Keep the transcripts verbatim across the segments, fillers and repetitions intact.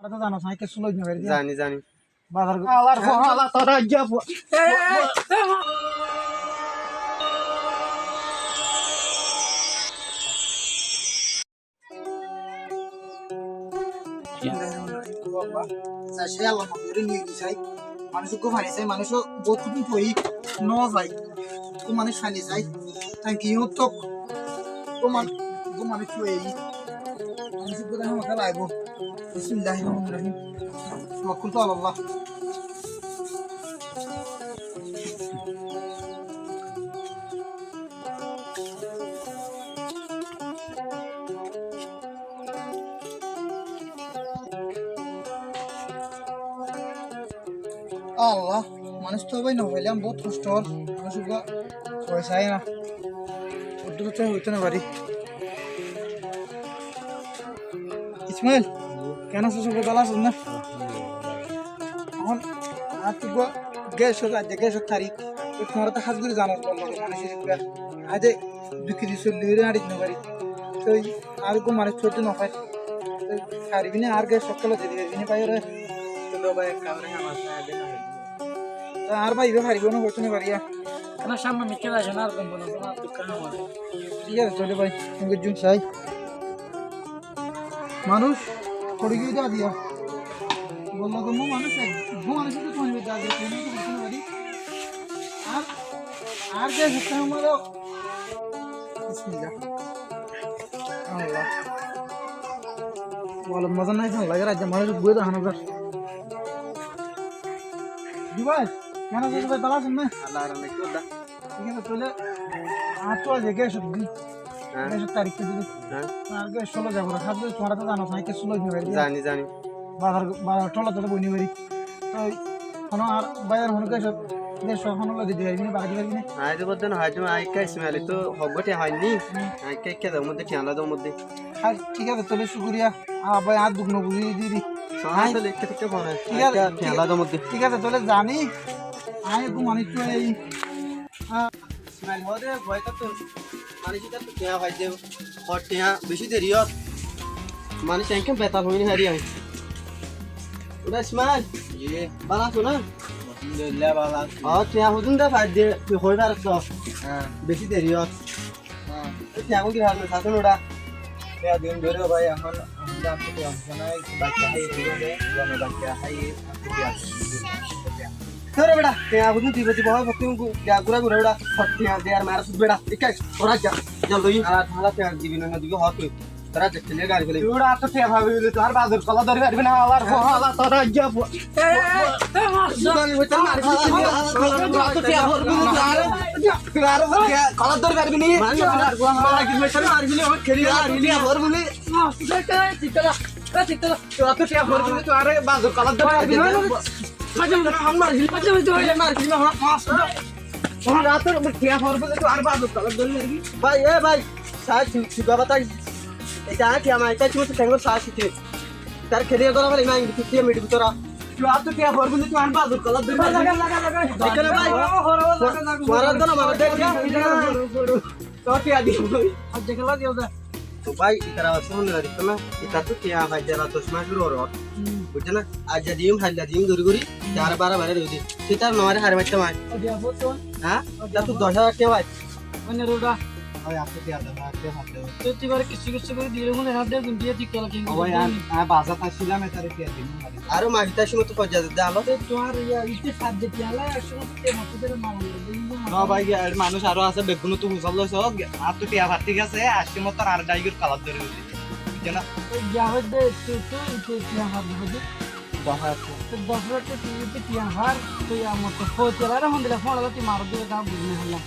Tuáñra to zano, añí kessú loi no fari de. Zani, zani. Bazar go-, alar fo-, alar fo-, alar fo-, Sai, sai, Allah mafiyore niye di sai. Manúic uggwá fani sai, manúic bout kutun toi no sai. Uggwá manúic fani sai. Thank you, tok. Uggwá man-, uggwá manúic toi. Manúic uggwá dán hota laibo. Bismillahir Rahmanir Rahim. Tawakkaltu alallah. Allah, manúic to bái no failam, bout hosto ór. Manúic uggwá foisá ai na. Uddúr to hoito no fari. Ismail, keén asó? Sók bála asó né? Ehón añár uggwá ges ót, aijja ges ót tarik. Toi tuáñra to hás gorí zano, bolo, manúic uggwá. Aijja dui kezi soil loi gorí añári no fari. Toi añár uggwá manúic foijjum no fai. Toi faribi né, añár ges ókkol loi zai di faribi né, bái ore? Toi bái, ekka ore hamar sai de na. Toi añár bái ibá faribo né, hoito no fari. Ana samne mikká asé na, ar gom bono, ar dukkan no. Thík asé, tóile bái, tuñí zon sai. Manúic fori giyé de adiya. Bolla gommo manúic ek, bo manúic to tuáñra de adiya, tuáñra to hoito no fari. Ar, ar de hotá amaro. Bismillah. Allah. Wala mazá nai, fán lage, aijja manúic boi de hana zar. Ji bái, keén asó bái, bála asó né? Allah ar ne ki hoda? Thík asé, tóile añár to aijja ges ót di. Há. Ges ót tarik to di. Há. Añár ges ót loi zaibo, hás gorí tuáñra to zano, añí kessú loi no fari de. Zani, zani. Bazar, bazar thóla thóla boi no fari. Toi hono ar bái ar hono ges ót, ges ót hono loi di faribi né, bái di faribi né? Añí to bódde no, añí to, añí ekka Ismail to hoggwá thiañ fai ni. Hmm. Añí ekka, ekka de modde thiañ la de modde. Ar thík asé, tóile cúkuriya. Añár bái, añár duk no buzí di. Sóo, añí tóile ekka thík asé, fone. Thík asé, ekka thiañ la de modde. Thík asé, tóile zani. Añí ekku manúic toi, ah, Ismail, hoó de, boi, tar to manúic tar to thiañ fai de, hoó thiañ beci deri ót. Manúic enke betal hoi no fari añí. Ore Ismail. Ji. Bála asó na? Alhamdulillah, bála así. Ó, thiañ hodún de fai de, tui hoi faros to. Há. Beci deri ót. Há. Tui thiañ hodún di fai de, sasón ora. Thiañ din dóri bái, ehón, ehón de añár to thiañ nai, baicca hái, thík asé, bone baicca hái, añár to thiañ. Dóro beça, thiañ hodún dibo dibo hoi, fottí gura gura beça, fottí thiañ de ar mara sud beça. Ikka, ora za, zoldi. Ala, ala thiañ dibi na, no dibi hoó tui. Tora ze keliya gari fele. Ora to thiañ fabi buli, tuáñr bazor kola dóri faribi né, alar fo, ala tora za fo. Kola dóri faribi né? Mari, mari, mari, mari, mari, mari, mari, mari, mari, mari, Tuáñr to thiañ foribo buli, tuáñr bazor kola dóri faribi né? Mari fele, mari fele, mari fele, mari fele. Tuáñr to thiañ foribo buli, tuáñr bazor kola dóri faribi. Bái, e bái, sai, tui, tui baba tai. Ita thiañ mai, ita tui to tengor sai site. Tar keliya gora fele, mai, tui thiañ midi tora. Tuáñr to thiañ foribo buli, tuáñr bazor kola dóri faribi. Laga, laga, laga. Dekhe na bái? Tuáñr to na mara dekhe. Tuáñr thiañ di bái. Aijja kela diyo de. Ó bái, itara asé hone lagitto na? Ita to thiañ fai de ela doc mac gori ór. Hmm. Buijjó na? Aijja diyum, hailla diyum dóri gori, hmm, tar bara bara dóri di. Tui tar nomare hare maittam añí. Ó diya, bót to. Há? Ó diya, ita to bót. Doc házar thiañ fai. Ói na roda. Ói, añár to thiañ doc házar thiañ fai de. Tui, tui bare kissú kissú gori dile mone hár de, gunti adi kela ken. Ó bái, añí, añí bazar asilám, itare thiañ diyum. Aró magi tar somot to foijja de alo. Tui tuáñr iya, ite fadde thiañ la, ek somot No bái, ar manúic aró asé, beggúnottú fusár loiso. Añáttu thiañ far, thík asé, aiccé mottor añáre dháigor kalar dóri félaiye. Buijjó na? Tui giya hoiddé, tui, tui, tui thiañ far hoiddé. Doc házar thiañ. Tui doc házar thiañ, tui, tui thiañ far, tui amotto hoitél aró hondilla fóñçala tui maródde, tui buzí no faillám.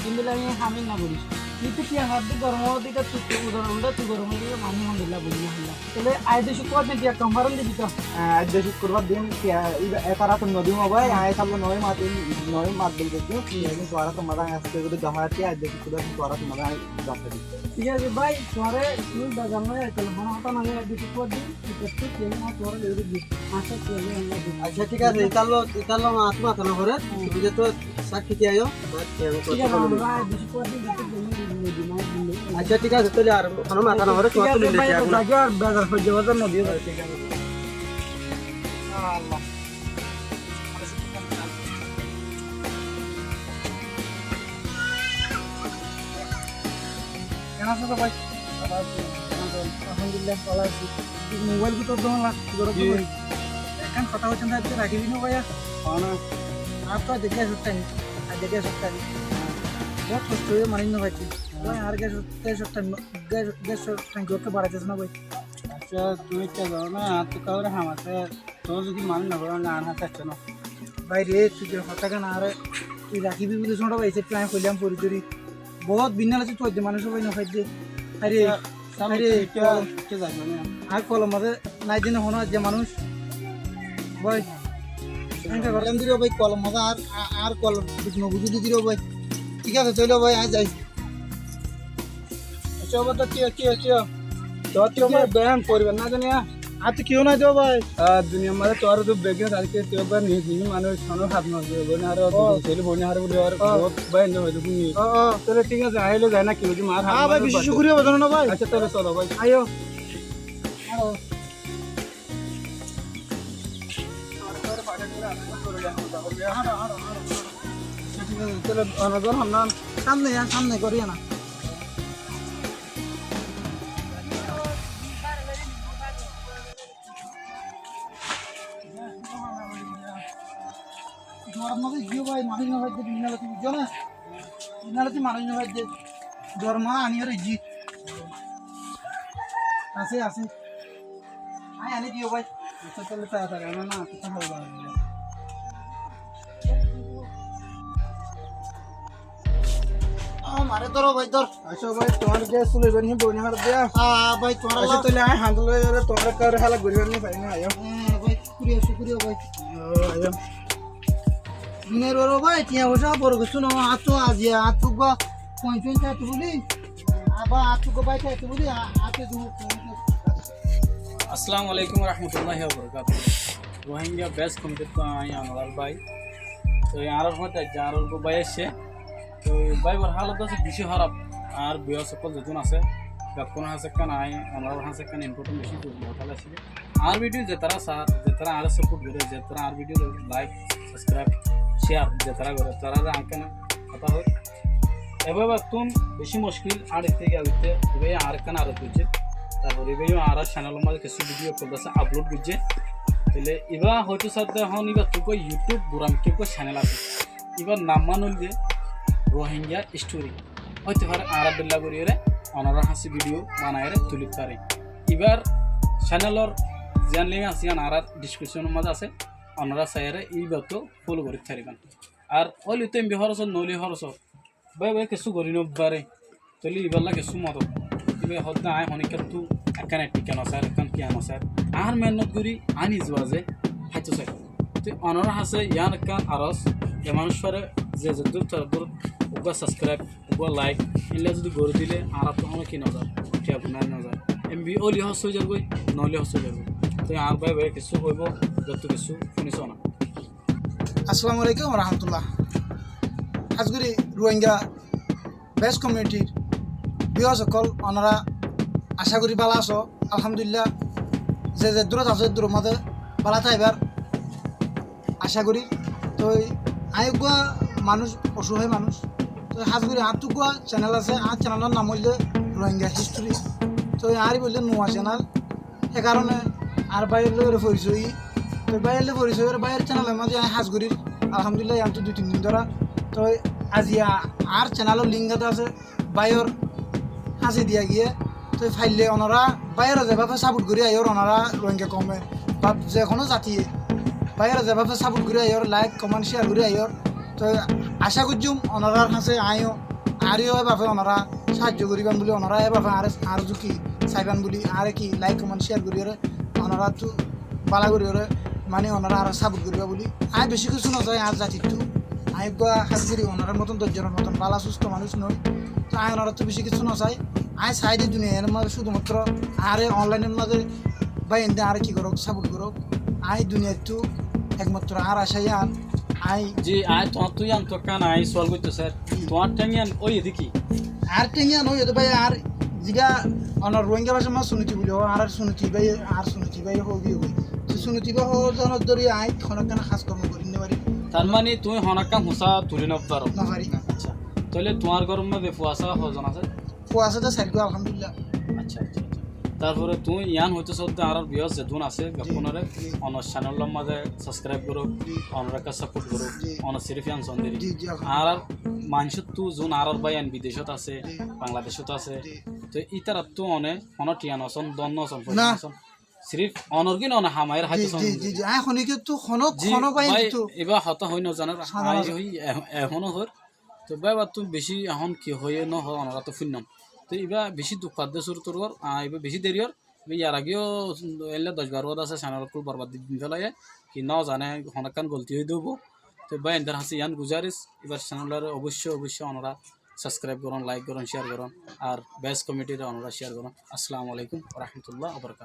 Endilla añí ham no goris. Tui, tui thiañ far de gormor mozé, tui, tui udoron de, tui gormor mozé, añí hondilla buzí no faillám. Tóile aiyédde cúkkurbar din thiañ confirm dibi to? Aiyédde cúkkurbar din thiañ, iba, e, tar átot no dim, bái, añí salla no matim, no matim, buijjó? Thík asé. Tuáñr átot mazé añí aijja doc házar thiañ, aiyédde cúkkurbar din tuáñr átot mazé añí doc házar dim. Thík asé bái, tuáñre tui bazar loi aito, hono hotá nai, aiyédde cúkkurbar din, thík asé, tuáñre loi dim. Accá, thík asé, itarlla, itarlla añáttu matá no foré, tui to Accá, thík asé, tóile ar honó matá no foré, tuáñttú loi loi thiañ gún. Ar bazar foijjé bazar no diyó. Thík asé. Allah. Keén asó bái? Bála así. Alhamdulillah, bála así. Mobáil kúttu dólla, ki gorór? Ki? Ekkán hotá hoitam de, aijja rakí diyum bái. Añár tó aijja gas uththé, aijja gas uththé. Bout hosto óiye, manúic no faitté. Bái, añár gas uththé, gas uththé, gas, gas tanki uththé baraitóu asé na bái. Accá, tuñí ki zano na, añár tó kauré ham asé, tuñí zodi mana no goró, añár hás accá no. Bái re, tui ze hotá gán añáre, tui rakíbi buli zano bái, se plan hoilam fori dóri. Bout binnal asé, tui de manúic bái no faidde. Aré, accá, sámne aré, tui ki, kol-, ki zano na? Añár kolom mazé nai de no hono aijja manúic. Bái, enke gorí diyó bái, kolom mazé añár, añár kolom thík no buzí diyó bái. Thík asé, tóile bái, añí zai. Accá, bái, tó kiyó, kiyó, kiyó? Tó, tó, kiyó? Bái, beggún foribar na zani, á? Ar tó kiyó nai de bái. Á, duniyar mazé tó ar tó beggún ar ki, tó bái niz, niz manúic, hono hás no diye, bóni hare, ó, ó, tóile bóni hare buli ar, ó, bóut bái no hoile buli. Ó, ó. Tóile thík asé, aile zai na ki, buli mar hás. Á, bái, no beci cúkuriya, buzó na bái. Accá, tóile solo bái. Aiyó. Hañço. Sámne, yá, sámne gorí aná. Duar mazé giyó bái, manúic no faidde, binnal asé, buzó na? Binnal asé, manúic no faidde. Duar mazé aní ar ijjí. Asé, asé. Añí aní diyó bái. Accá, tóile taratari aná na, accá, hó bái. Ó, mare dóro bái, dór. Accá bái, tuáñr gas sul ibá ni bóni hare diya. Á, bái, tuáñr accá, tóile añí handle ói zare, tuáñr kauré hálak gorí fari no fari na, aiyó. Hé, bái, cúkuriya, cúkuriya bái. Ó, aiyó. Duniyar bái, tiañ foicá boro kessú no, añáttu aziya, añáttu uggúa fuain fuain táito buli, abar añáttu uggúa bái táito buli, a-, añáttu uggúa fuain táito. Assalamu alaikum warahmatullahi wabarakatuh. Rohingya best comedy ttú añí onorar bái. Toi añárar hoóñt aijja añárar uggúa bái aiccé. Toi báibor hálot asé beci hóraf. Añár viewers ókkol zedún asé, bekkúnor hañsé ekkán añí, onorar hañsé ekkán important beci zoruri hotá asé. Añár video zetará sar, zetará añáre support goré, zetará añár video like, subscribe, share zetará goré, tarare añí ekkán hotá hoóir. Ebá ebá ttún beci muckil añár ette giya goitté, ibá añáre ekkán arat goijjé. Tarfore ibá yó añárar channel or mazé kessú video ókkol asé upload goijjé. Tóile ibá hoitó sádde hon ibáttu uggúa YouTube goram ki uggúa channel asé. Ibár nam mane óilde Rohingya Story. Óite fare añára bella goríyore onorar hañsé video banaiyore tuli fari. Ibár channel or ziyán link asé, yían añárar description or mazé asé, onora saiyore ibáttu follow gorí faribán. Ar óile tó embi hóros or, noóile hóros or. Bái bái kessú gorí no fare. Tóile ibálla kessú modot. Ibá hoódde aññí honíkkattú ekkán etthíkka no sair, ekkán kiyá no sair. Añár mehénnot gorí aññí nize baze háito sair. Te onorar hañsé yián ekkán aros, ze manúic fare ze zeddúr taddúr uggúa subscribe, uggúa like, éilla zudi gorí dile añáráttu honó ki no zar, kiyá gunán no zar. Embi óile hóros ói zargói, noóile hóros ói zargói. Te añár bái bái kessú hoibó, zettú kessú fúni sóna. Assalamu alaikum warahmatullah. Hás gorí Rohingya best comedy r viewers ókkol, onora acá gorí bála asó, alhamdulillah, ze zeddúrot asó eddúror mazé bála táibar acá gorí. Toi aññí uggúa manúic, osuhái manúic. Toi hás gorí añáttu uggúa channel asé, añár channel or nam óilde Rohingya History. Toi añár íba óilde nuwa channel. Hé karone añár báiyor lói forisoy, toi báiyor lói forisoy, báiyor channel or mazé aññí hás gorír, alhamdulillah, yiántu dui tin din dóra. Toi aziya añár channel or link ot asé, báiyor hañsé diya giyé. Toi faille onora báiyore zebábe support gorí aiyór, onora Rohingya koume ba ze honó zatiye báiyore zebábe support gorí aiyór, like, comment, share gorí aiyór. Toi acá goijjum onorar hañsé aññí yó añáre yó ébabe onora sáaijjo goríban buli, onora ébabe añáre, añáre zudi ki saiban buli, añáre ki like, comment, share goríyore, onoráttu bála goríyore, mani onora añáre support goríba buli. Aññí beci kessú no sai añár zatittú. Aññí uggúa hás gorí onorar moton doc zonor moton bála susto manúic noói. Toi aññí onoráttu beci kessú no sai. Aññí sai de duniyair mazé cúdu matro añáre online or mazé bái ende añáre ki gorók, support gorók. Aññí duniyaittú ekmatro añár acá yián, aññí ji, aññí tuáñttú yián tó ekkán aññí sual goittó sair. Ji. Tuáñr théng yián óiye dé ki? Añár théng yián óiye dé bái, añár ziga onor Rohingya bácar mazé suniti buli hoó, añár suniti bái, añár suniti bái hoó giyé goi. Toi Cúnoti ibá hoór zonor dóri aññí honókkan hás kormo gorí no fari. Tar mani tuñí honókkan hosá tulí no faró? No fari. Accá. Tóile tuáñr góror mazé fuasá hozon asé? Fuasá to sairgúa, alhamdulillah. Accá, accá, accá. Tarfore tuñí yián hoitó sódde añárar viewers zedún asé, ji, bekkúnore ji. Onor channel or mazé subscribe goró, ji. Onor ekká support goró, ji. Onor sirif yián son deri. Ji, ji, alhamdulillah. Añárar maincóttu zun añárar báiyain bidecót asé, ji. Bangladecót asé. Ji. Toi ítarattú one honó thiañ no son, don no son, foicá no son. Sirif onor gín one hamair háito son. Ji, ji, ji. Aññí honikóttu honó, ji, honó báiyain bái, tu ibá hotá hoi no zanar, hoi no zanar. Aññí hoi, eh, ehóno hoir. Toi bái, ibáttu bicí ehón ki hoiyé no hoó, onorá to fúinnon. Toi ibá bicí duk fadde cúru tur gor, ah, ibá bicí deri or. Ibá yar ageyó eilla doc baró wad asé, channel ókkol borbad di felaiyé. Ki no zane, honókkan golti ói dóibo. Toi bái, endar hañsé yián guzaris, ibár channel ore oboicco, oboicco onorá subscribe goron, like goron, share goron, ar best comedy re onorá share goron. Assalamu alaikum wa rahmatullahi wa barakatuhu.